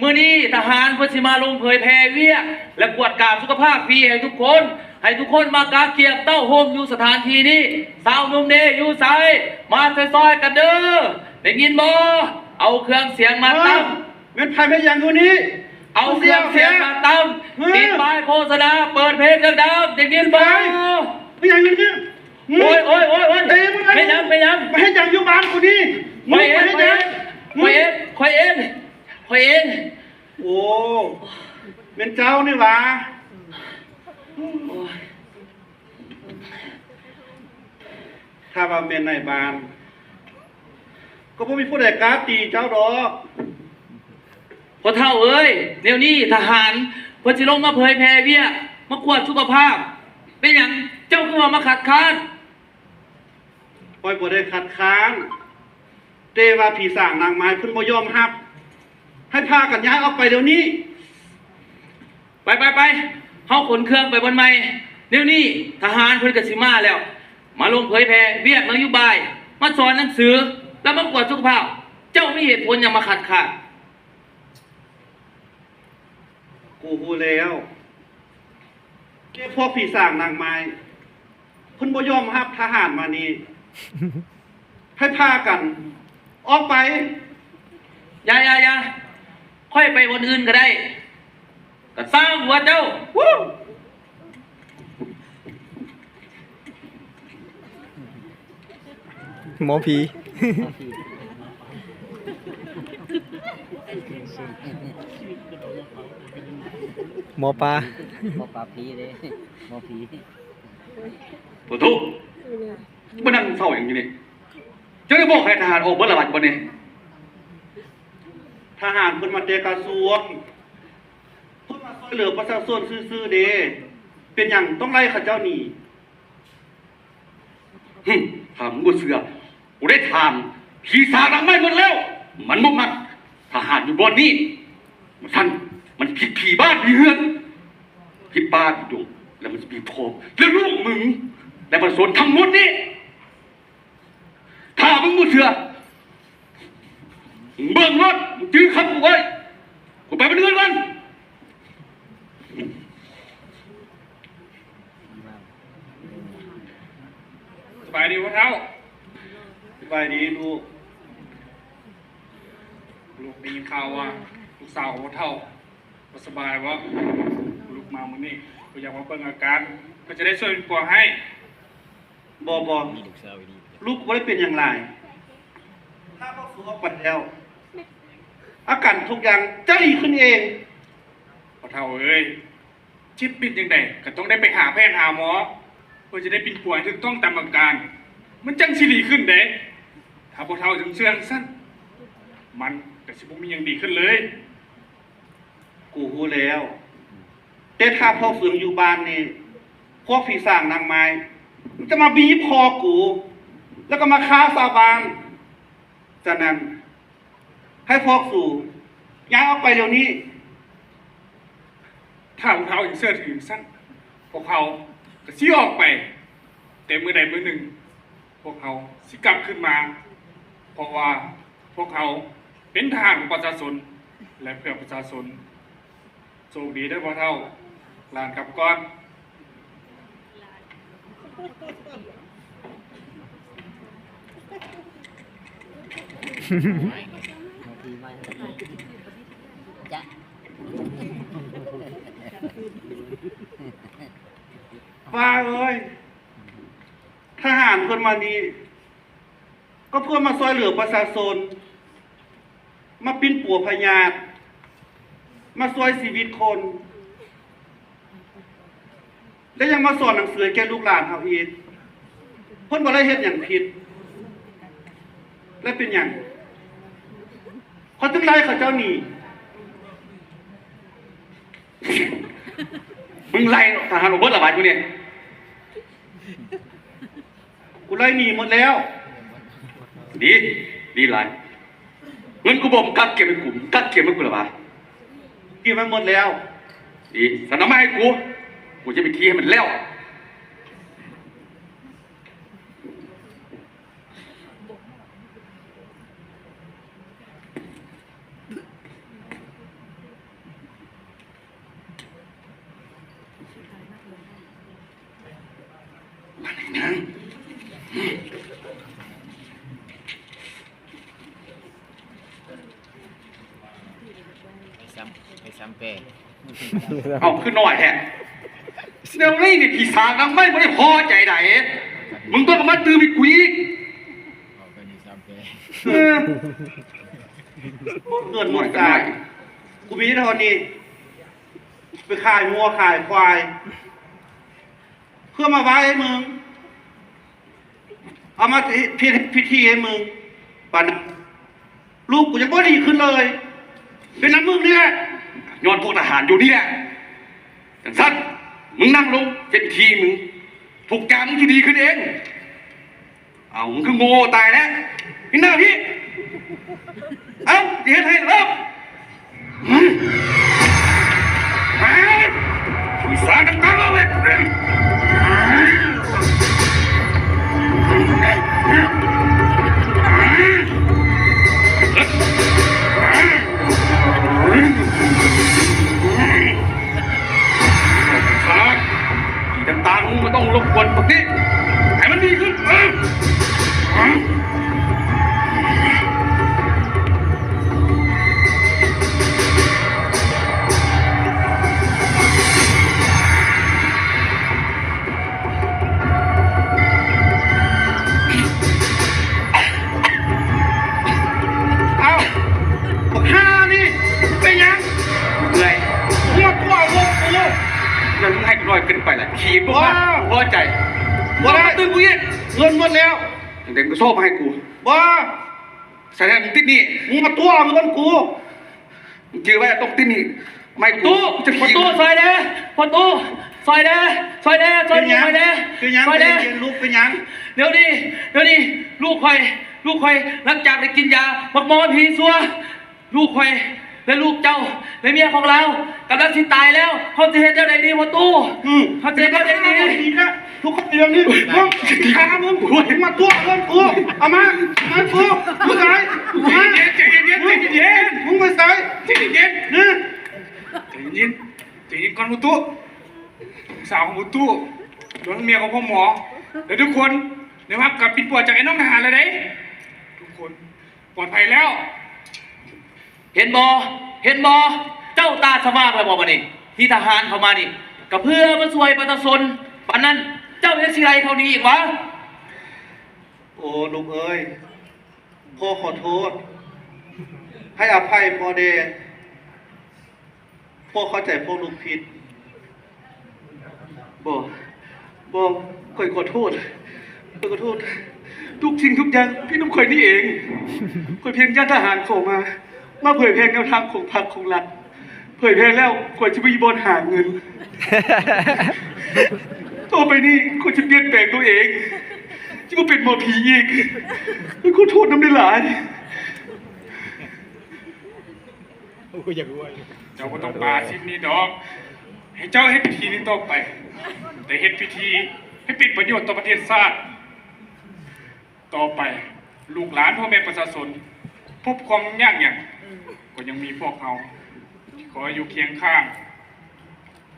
ມື້ນີ້ທະຫານເພິ່ນຊິມາລົງເຜີຍແຜ່ວຽກ ແລະ ກວດກາສຸຂະພາບຟຣີໃຫ້ທຸກຄົນ. ໃຫ້ທຸກຄົນມາກະກຽມເຕົ້າໂຮມຢູ່ສະຖານທີ່ນີ້. ຊາວໜຸ່ມເດ ຢູ່ໃສ? ມາຊ່ອຍໆກັນເດີ. ໄດ້ຍິນບໍ່? ເອົາເຄື່ອງສຽງມາຕຳ. ເອີ ແມ່ນໃຜມາຫຍັງຢູ່ນີ້? ເອົາເຄື່ອງສຽງມາຕຳ. ຕິດປ້າຍໂຄສະນາ ເປີດເພງດັງໆ. ໄດ້ຍິນບໍ່? ມີຫຍັງຢູ່ນີ້? ໂອ້ຍ ໂອ້ຍ ໂອ້ຍ ໂອ້ຍ ເຕະມັນ ເປັນຫຍັງ ເປັນຫຍັງ? ມາເຮັດຫຍັງຢູ່ບ້ານກູນີ້? ຂ້ອຍເອງ ຂ້ອຍເອງ ຂ້ອຍເອງ ຂ້ອຍເອງ. ໂອ້ ແມ່ນເຈົ້ານີ້ຫວາ? ໂອ້ຍ ຖ້າວ່າແມ່ນນາຍບ້ານ ກໍບໍ່ມີຜູ້ໃດກ້າຕີເຈົ້າດອກ. ພໍ່ເຖົ້າເອີຍ, ແນວນີ້ທະຫານເພິ່ນຊິລົງມາເຜີຍແຜ່ວຽກ, ມາກວດສຸຂະພາບ. ເປັນຫຍັງເຈົ້າຄືວ່າມາຄັດຄ້ານ? ຂ້ອຍບໍ່ໄດ້ຄັດຄ້ານ, ແຕ່ວ່າຜີສາງນາງມາຍເພິ່ນບໍ່ຍອມຮັບ. ໃຫ້ພາກັນຍ້າຍອອກໄປດຽວນີ້. ໄປ ໄປ ໄປ, ເຮົາຂົນເຄື່ອງໄປບ່ອນໃໝ່. ດຽວນີ້ທະຫານເພິ່ນກໍຊິມາແລ້ວ, ມາລົງເຜີຍແຜ່ວຽກນະໂຍບາຍ, ມາສອນໜັງສື ແລະ ມາກວດສຸຂະພາບ. ເຈົ້າມີເຫດຜົນຫຍັງມາຄັດຄ້ານ? ກູຮູ້ແລ້ວ, ແຕ່ພວກຜີສາງນາງມາຍ ເພິ່ນບໍ່ຍອມຮັບທະຫານມານີ້. ໃຫ້ພາກັນອອກໄປ. ຢ່າ ຢ່າ ຢ່າ, ຂ້ອຍໄປບ່ອນອື່ນກໍໄດ້, ກໍຊ່າງຫົວເຈົ້າ. ໝໍຜີ ໝໍປາ ໝໍປາຜີເດ້ ໝໍຜີ. ໂອ້ໂຫ ມານັ່ງເສົ້າຫຍັງຢູ່ນີ້? ເຈົ້າໄດ້ບອກໃຫ້ທະຫານອອກເບິດລະບັດນີ້? ທະຫານເພິ່ນມາແຕ່ກະຊວງ, ເພິ່ນມາຊ່ວຍເຫຼືອປະຊາຊົນຊື່ໆເດ້. ເປັນຫຍັງຕ້ອງໄລ່ເຂົາເຈົ້າໜີ? ຫຶ ຖ້າມຶງບໍ່ເຊື່ອ, ກູໄດ້ຖາມຜີສາງນາງໄມ້ໝົດແລ້ວ, ມັນບໍ່ມັກທະຫານຢູ່ບ່ອນນີ້. ບໍ່ຊັ້ນມັນຜິດຜີບ້ານຜີເຮືອນ, ຜິດປ່າຜິດດົງ, ແລ້ວມັນຊິບີບຄໍແລະລູກມຶງ ແລະປະຊາຊົນທັງໝົດນີ້. ຖ້າມຶງບໍ່ເຊື່ອ, ມຶງເບິ່ງໂລດ, ມຶງຈື່ຄຳກູໄວ້. ກູໄປບ້ານອື່ນກ່ອນ. ສະບາຍດີພໍ່ເຖົ້າ. ສະບາຍດີລູກ. ລູກໄດ້ຍິນຂ່າວວ່າລູກສາວຂອງພໍ່ເຖົ້າບໍ່ສະບາຍບໍ? ລູກມາມື້ນີ້ ລູກຢາກມາເບິ່ງອາການ ເພື່ອຈະໄດ້ຊ່ວຍປິ່ນປົວໃຫ້. ບໍ່ ບໍ່ ລູກບໍ່ໄດ້ເປັນຫຍັງຫຼາຍ. ຖ້າພວກສູອອກໄປແລ້ວ ອາການທຸກຢ່າງຈະດີຂຶ້ນເອງ. ພໍ່ເຖົ້າເອີຍ, ເຈັບເປັນຈັ່ງໃດກໍຕ້ອງໄດ້ໄປຫາແພດຫາໝໍ ເພື່ອຈະໄດ້ປິ່ນປົວໃຫ້ຖືກຕ້ອງຕາມອາການ, ມັນຈັ່ງຊິດີຂຶ້ນເດ້. ຖ້າພໍ່ເຖົ້າຍັງເຊື່ອຈັ່ງຊັ້ນ, ມັນກໍຊິບໍ່ມີຫຍັງດີຂຶ້ນເລີຍ. ກູຮູ້ແລ້ວ, ແຕ່ຖ້າພວກສູຍັງຢູ່ບ້ານນີ້, ພວກຜີສາງນາງມາຍມັນຈະມາບີບຄໍກູ ແລ້ວກໍມາຂ້າຊາວບ້ານ. ສະນັ້ນ, ໃຫ້ພວກສູຍ້າຍອອກໄປດຽວນີ້. ຖ້າພວກເຮົາຍັງເຊື່ອຖືຈັ່ງຊັ້ນ, ພວກເຮົາກໍຊິອອກໄປ, ແຕ່ມື້ໃດມື້ໜຶ່ງ ພວກເຮົາຊິກັບຄືນມາ, ເພາະວ່າພວກເຮົາເປັນທະຫານຂອງປະຊາຊົນ ແລະ ເພື່ອປະຊາຊົນ. ໂຊກດີເດີພໍ່ເຖົ້າ, ຫຼານກັບກ່ອນ. ປ້າເອີຍ, ທະຫານເພິ່ນມານີ້ ກໍເພື່ອມາຊ່ວຍເຫຼືອປະຊາຊົນ, ມາປິ່ນປົວພະຍາດ, ມາຊ່ວຍຊີວິດຄົນ ແລະ ຍັງມາສອນໜັງສືໃຫ້ແກ່ລູກຫຼານເຮົາອີກ. ເພິ່ນບໍ່ໄດ້ເຮັດຫຍັງຜິດ ແລະ ເປັນຫຍັງເຂົາຈຶ່ງໄລ່ເຂົາເຈົ້າໜີ? ມຶງໄລ່ທະຫານອອກເບິດລະບາດມື້ນີ້. ກູໄລ່ໜີໝົດແລ້ວ. ດີ ດີຫຼາຍ. ເງິນກູບອກມຶງກັກເກັບໃຫ້ກູ, ກັກເກັບໃຫ້ກູລະຫວາ? ເກັບໄວ້ໝົດແລ້ວ. ດີ, ຊັ້ນເອົາມາໃຫ້ກູ, ກູຈະໄປຂີ່ໃຫ້ມັນແລ້ວ. ໄປຊ້ຳແປ. ເອົ້າ ຄືນ້ອຍແທ້ ແນວນີ້ນີ້ ຂີ້ສາກນາງໄມ້ບໍ່ໄດ້ພໍໃຈໃດ. ມຶງຕ້ອງເອົາມາຕື່ມໃຫ້ກູອີກ. ເອີ ເງິນໝົດກາຍ ກູມີເທົ່ານີ້ ໄປຂາຍງົວຂາຍຄວາຍ ເພື່ອມາໄວ້ໃຫ້ມຶງ ເອົາມາເຮັດພິທີໃຫ້ມຶງ. ປານນັ້ນ ລູກກູຍັງບໍ່ດີຂຶ້ນເລີຍ ເປັນນຳມຶງນີ້ແຫຼະ ຍ້ອນພວກທະຫານຢູ່ນີ້ແຫຼະ. ຈັ່ງຊັ້ນ ມຶງນັ່ງລົງເຮັດພິທີໃຫ້ມຶງ ທຸກຢ່າງມັນຊິດີຂຶ້ນເອງ. ເອົ້າ ມຶງຄືໂງ່ຕາຍແທ້ ນີ້ໜ້າພີ່. ເອົ້າ ຊິເຮັດໃຫ້ເລີກ. ປີສາດຕ່າງໆ ເອົາເລີຍ. ປີສາດຕ່າງໆ ບໍ່ຕ້ອງລົບກວນພວກນີ້ ໃຫ້ມັນດີຂຶ້ນ. ເອີ. ເອົ້າ ບັກຫ່ານີ້ ເປັນຫຍັງ? ເມື່ອຍ. ຫົວຕົວະລົງກູ ແລ້ວມຶງໃຫ້ນ້ອຍເກີນໄປລະ ຂີ້ບໍ່ມາ ບໍ່ພໍໃຈ. ບໍ່ໄດ້ ຕື່ມກູອີກ. ເງິນໝົດແລ້ວ. ຈັ່ງໃດມຶງກໍໂຊມາໃຫ້ກູ. ບໍ່. ສະແດງຕິດໜີ້ ມຶງມາຕົວະເງິນກູ. ຈື່ໄວ້ ຕ້ອງຕິດໜີ້ ໄມ້ ຕູ້ ຕູ້ ຈະ ຕູ້ ສອຍແດ່ ພໍ່ຕູ້ ສອຍແດ່ ສອຍແດ່ ຊ່ອຍລູກຂ້ອຍແດ່ ເປັນຫຍັງ? ເປັນຫຍັງ? ຊ່ອຍແດ່ ເປັນຫຍັງ? ເປັນຫຍັງ? ດຽວນີ້ ດຽວນີ້ ລູກຂ້ອຍ ລູກຂ້ອຍ ຫຼັງຈາກໄດ້ກິນຢາໝາກໝໍຜີເຊືອ ລູກຂ້ອຍ ແລະ ລູກເຈົ້າ ແລະ ເມຍຂອງລາວ ກຳລັງຊິຕາຍແລ້ວ ເຮົາຊິເຮັດແນວໃດດີພໍ່ຕູ້? ອືມ ເຮົາຊິເຮັດແນວໃດດີ? ທຸກຄົນເປັນແບບນີ້ ມຶງຊິຂ້າມຶງ ໂອ້ຍ ມາຕົວະເງິນກູ ເອົາມາ ເອົາມາກູ ມຶງໄປ ໃຈເຢັນໆ ໃຈເຢັນໆ ໃຈເຢັນໆ ມຶງໄປໃສ? ໃຈເຢັນໆ ໃຈເຢັນໆ ໃຈເຢັນກ່ອນພໍ່ຕູ້ ສາວຂອງພໍ່ຕູ້ ລວມທັງເມຍຂອງພໍ່ໝໍ ແລະ ທຸກຄົນ ໄດ້ຮັບການປິ່ນປົວຈາກໄອ້ນ້ອງທະຫານແລ້ວເດ້ ທຸກຄົນ ປອດໄພແລ້ວ. ເຫັນບໍ່? ເຫັນບໍ່? ເຈົ້າຕາສະຫວ່າງແລ້ວບໍ່ບາດນີ້? ທີ່ທະຫານເຂົ້າມານີ້ ກໍເພື່ອມາຊ່ວຍປະຊາຊົນ ປານນັ້ນເຈົ້າຍັງຊິໄລ່ເຂົາໜີອີກຫວາ? ໂອ້ ລູກເອີຍ ພໍ່ຂໍໂທດ ໃຫ້ອະໄພພໍ່ແດ່. ພໍ່ເຂົ້າໃຈພວກລູກຜິດ. ບໍ່ ບໍ່ ຂ້ອຍຂໍໂທດ ຂ້ອຍຂໍໂທດ. ທຸກສິ່ງທຸກຢ່າງຜິດນຳຂ້ອຍນີ້ເອງ. ຂ້ອຍພຽງຢ້ານທະຫານເຂົ້າມາ ມາເຜີຍແຜ່ແນວທາງຂອງພັກຂອງລັດ. ເຜີຍແຜ່ແລ້ວ ຂ້ອຍຈະບໍ່ມີບ່ອນຫາເງິນ. ຕໍ່ໄປນີ້ ຂ້ອຍຈະປ່ຽນແປງຕົວເອງ ຈະບໍ່ເປັນໝໍຜີອີກ. ຂ້ອຍຂໍໂທດນຳຫຼາຍໆ. ໂອ້ຍ ຢາກອວຍ. ເຈົ້າບໍ່ຕ້ອງປາຊີບນີ້ດອກ. ໃຫ້ເຈົ້າເຮັດພິທີນີ້ຕໍ່ໄປ ແຕ່ເຮັດພິທີໃຫ້ເປັນປະໂຫຍດຕໍ່ປະເທດຊາດ. ຕໍ່ໄປ ລູກຫຼານພໍ່ແມ່ປະຊາຊົນ ພົບຄວາມຍາກຫຍັງ ກໍຍັງມີພວກເຮົາທີ່ຄອຍຢູ່ຄຽງຂ້າງ.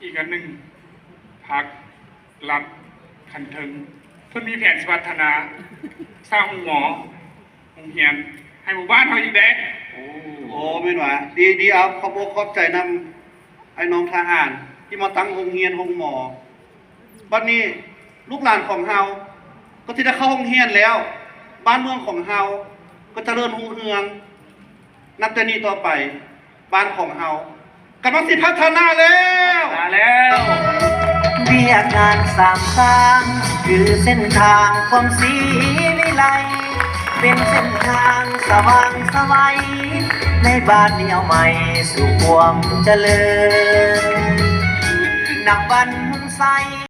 ອີກອັນໜຶ່ງ ພັກລັດຂັ້ນເທິງ ເພິ່ນມີແຜນຊິພັດທະນາ ສ້າງໂຮງໝໍ ໂຮງຮຽນໃຫ້ໝູ່ບ້ານເຮົາອີກເດ້. ໂອ້ ໂອ້ ແມ່ນຫວາ? ດີ ດີ ເອົາ ຂອບອົກຂອບໃຈນຳໄອ້ນ້ອງທະຫານ ທີ່ມາຕັ້ງໂຮງຮຽນໂຮງໝໍ. ບັດນີ້ ລູກຫຼານຂອງເຮົາກໍຊິໄດ້ເຂົ້າໂຮງຮຽນແລ້ວ, ບ້ານເມືອງຂອງເຮົາກໍຈະເລີນຮຸ່ງເຮືອງ. ນັບແຕ່ນີ້ຕໍ່ໄປ ບ້ານຂອງເຮົາກຳລັງຊິພັດທະນາແລ້ວ. ມາແລ້ວ. ວຽກງານສ້າງສາງ ຄືເສັ້ນທາງຄວາມສີວິໄລ ເປັນເສັ້ນທາງສະຫວ່າງໄສ ໃນບ້ານນຽວໃໝ່ສູ່ຄວາມຈະເລີນ. ນັບວັນຮຸ່ງໃສ